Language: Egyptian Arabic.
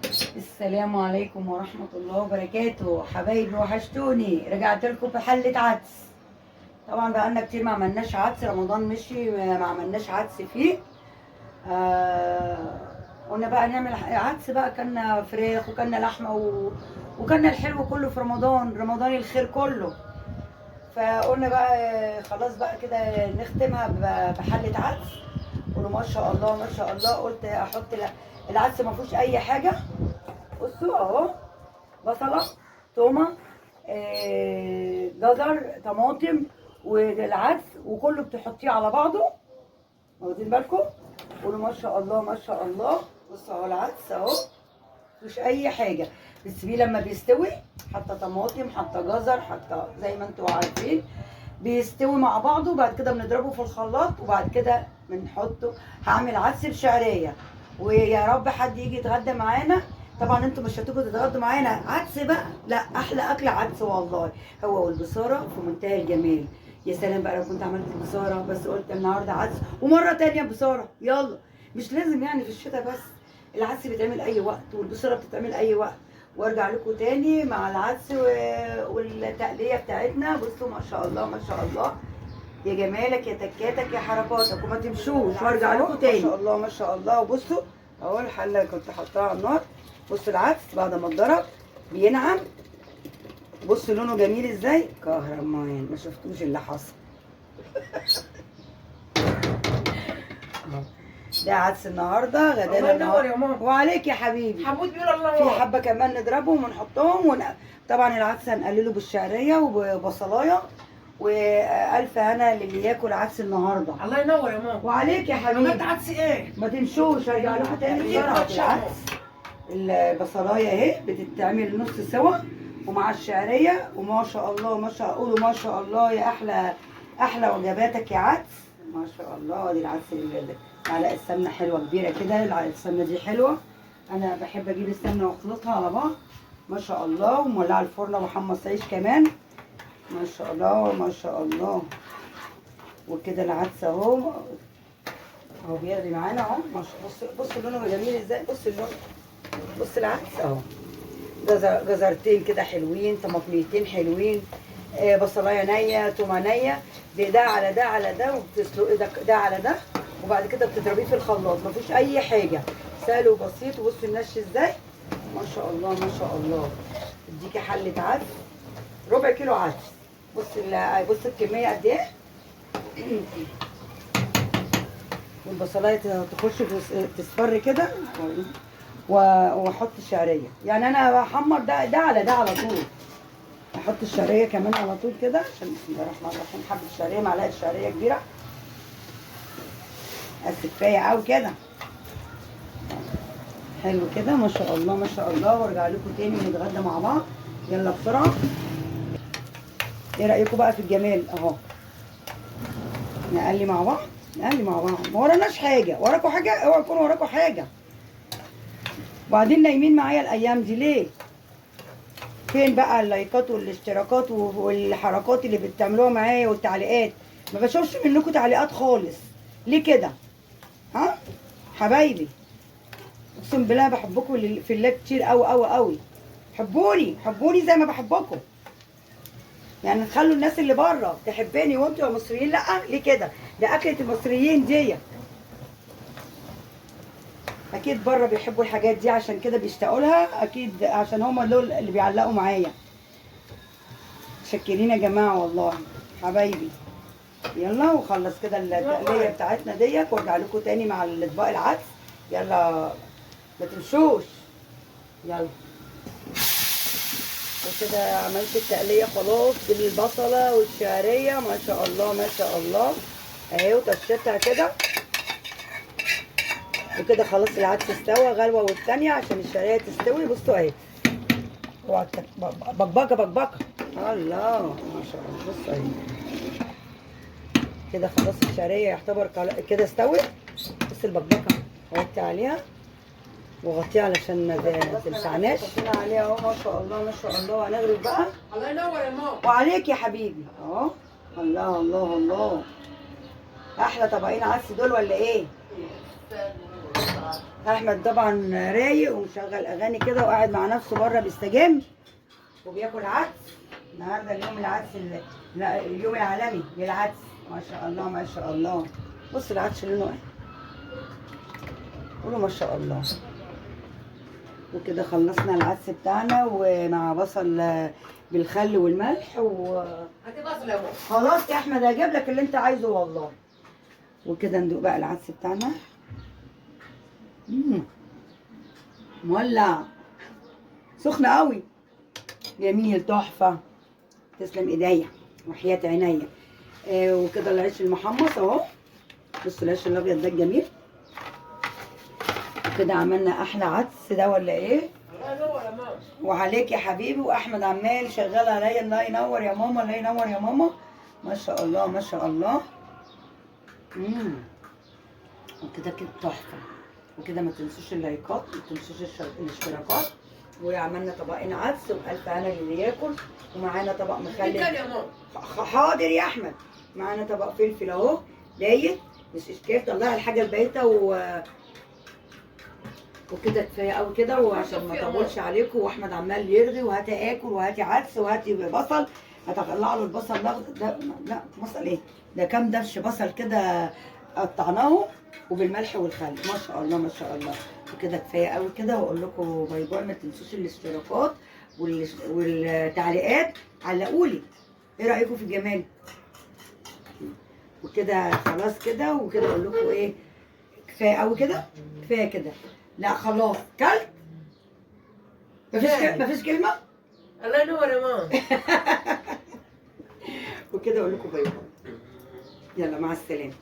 السلام عليكم ورحمة الله وبركاته. حبايبي وحشتوني، رجعت لكم بحلة عدس. طبعا بقالنا كتير ما عملناش عدس، رمضان مشي ما عملناش عدس فيه. قلنا بقى نعمل عدس بقى، كلنا فراخ وكلنا لحمة وكلنا الحلو كله في رمضان، رمضان الخير كله. فقلنا بقى خلاص بقى كده نختمها بحلة عدس. قولوا ما شاء الله ما شاء الله. قلت احط العدس ما فيهوش اي حاجة. بصوا اهو، بصله، تومة، جزر، طماطم، والعدس، وكله بتحطيه على بعضه. واخدين بالكم؟ قولوا ما شاء الله ما شاء الله. بصوا اهو العدس اهو، مفيش اي حاجة. بتسيبيه لما بيستوي، حاطه طماطم، حاطه جزر، حاطه زي ما انتوا عارفين، بيستوي مع بعضه. وبعد كده بنضربه في الخلاط، وبعد كده بنحطه. هعمل عدس بشعريه، ويا رب حد يجي يتغدى معانا. طبعا انتوا مش هتيجوا تتغدوا معانا عدس بقى، لا احلى اكل عدس والله، هو والبصاره في منتهى الجمال. يا سلام بقى لو كنت عملت بصاره، بس قلت النهارده عدس ومرة تانية بصاره. يلا مش لازم يعني في الشتاء بس، العدس بيتعمل اي وقت والبصاره بتتعمل اي وقت. وارجع لكم تاني مع العدس والتقليه بتاعتنا. بصوا ما شاء الله ما شاء الله، يا جمالك يا تكاتك يا حركاتك، وما تمشوش. وارجع لكم تاني ما شاء الله ما شاء الله. وبصوا اهو الحلة كنت حطاها على النار. بصوا العدس بعد ما اتضرب بينعم، بصوا لونه جميل ازاي، كهرمان. ما شفتوش اللي حصل. ده عدس النهارده غدانا النهارده. يا ماما. وعليك يا حبيبي. حمود بيقول الله. في حبه كمان نضربهم ونحطهم طبعا العدس هنقلله بالشعريه وبصلايه. والف هنا للي ياكل عدس النهارده. الله ينور يا ماما. وعليك يا حبيبي. عملت عدس ايه؟ ما تمشوش، هرجع لكم تاني بسرعة. العدس البصلايه اهي بتتعمل نص سوا ومع الشعرية، وما شاء الله ما شاء الله. قولوا ما شاء الله يا احلى احلى وجباتك يا عدس ما شاء الله. ادي العدس، معلقه السمنة حلوة كبيرة كده، السمنة دي حلوة، انا بحب اجيب السمنة واخلطها على بعض ما شاء الله. ومولعه الفرن وحمص عيش كمان ما شاء الله ما شاء الله. وكده العدس اهو اهو بيغلي معانا اهو. بص بص لونه جميل ازاي، بص اللون، بص العدس اهو. جزرتين كده حلوين، طماطميتين حلوين، بصلايه نيه، تومة نيه، ده على ده على ده، وبتسلقي ده على ده، وبعد كده بتضربيه في الخلاط. مفيش اي حاجة، سهل وبسيط. وبصوا النش ازاي ما شاء الله ما شاء الله. اديكي حله عدس، ربع كيلو عدس. بص بص الكمية قد ايه. والبصلايه تخش تصفر كده، واحط الشعرية. يعني انا بحمر ده على ده على طول. احط الشعرية كمان على طول كده، عشان بسم الله الرحمن الرحيم. حبه شعرية، معلقه شعرية كبيرة بس كفاية قوي كده. حلو كده ما شاء الله ما شاء الله. وارجع لكم تاني ونتغدى مع بعض. يلا بسرعة. ايه رايكم بقى في الجمال اهو؟ نقلي مع بعض، نقلي مع بعض. ما وراناش حاجة، وراكم حاجة؟ اوعوا يكون وراكم حاجة. وبعدين نايمين معايا الايام دي ليه؟ فين بقى اللايكات والاشتراكات والحركات اللي بتعملوها معايا والتعليقات؟ ما بشوفش منكم تعليقات خالص، ليه كده؟ ها حبايبي، اقسم بالله بحبكم في الله كتير قوي قوي قوي. حبوني حبوني زي ما بحبكم. يعني تخلوا الناس اللي بره تحبني وانتوا يا مصريين لا، ليه كده؟ ده اكله المصريين دي. اكيد بره بيحبوا الحاجات دي، عشان كده بيشتاقوا لها، اكيد عشان هم دول اللي بيعلقوا معايا. متشكرين يا جماعة والله حبايبي. يلا وخلص كده التقليه بتاعتنا ديت، وارجع لكم تاني مع الاطباق العدس. يلا ما تمشوش. يلا وكده عملت التقليه خلاص بالبصله والشعريه ما شاء الله ما شاء الله اهي، وطشتها كده. وكده خلاص العدس استوى غلوه والثانية عشان الشعرية تستوي. بصوا اهي، اوعى بقبقه بقبقه. الله ما شاء الله. بصوا اهي كده خلاص الشعرية يعتبر كده استوت. بص البقبقه غطي عليها وغطيها علشان ما تلسعناش. غطينا عليها اهو ما شاء الله ما شاء الله. هنغرف بقى. الله ينور يا ماما. وعليك يا حبيبي اهو. الله الله الله، احلى طبقين عدس دول ولا ايه؟ احمد طبعا رايق ومشغل اغاني كده وقاعد مع نفسه بره بيستجم وبياكل عدس. النهارده اليوم العدس لا، اليوم العالمي للعدس. ما شاء الله ما شاء الله. بص العدس لونه ايه، قولوا ما شاء الله. وكده خلصنا العدس بتاعنا ومع بصل بالخل والملح هاتي بصل يا ماما. خلاص يا احمد هجيب لك اللي انت عايزه والله. وكده ندوق بقى العدس بتاعنا. مولع، سخن قوي، جميل، تحفة. تسلم ايديا وحياة عينيا. وكده العيش المحمص اهو، بصوا العيش الابيض ده الجميل. وكده عملنا احلى عدس ده ولا ايه؟ الله ينور يا ماما. وعليك يا حبيبي. واحمد عمال شغال عليا، الله ينور يا ماما، الله ينور يا ماما. ما شاء الله ما شاء الله. وكده كده تحفة. وكده ما تنسوش اللايكات، ما تنسوش الاشتراكات. وعملنا طبقين عدس والف هنا للي ياكل، ومعانا طبق مخلل. يا ماما. حاضر يا احمد. معانا طبق فلفل اهو بايت، مش اشكال، طلع الحاجة البايته وكده كفاية قوي كده. وعشان ما اطولش عليكم، واحمد عمال يرغي وهاتي اكل وهاتي عدس وهاتي بصل، هتطلع له البصل الاخضر ده. لا بصل ايه ده، كام دبش بصل كده قطعناه وبالملح والخل. ما شاء الله ما شاء الله. وكده كفاية قوي كده، واقول لكم bye bye. ما تنسوش الاشتراكات والتعليقات، علقولي ايه رايكم في الجمال. وكده خلاص كده. وكده اقول لكم ايه، كفاية قوي كده، كفاية كده. لا خلاص كلت، مفيش كلمة. الله ينور يا ماما. وكده اقول لكم bye bye، يلا مع السلامة.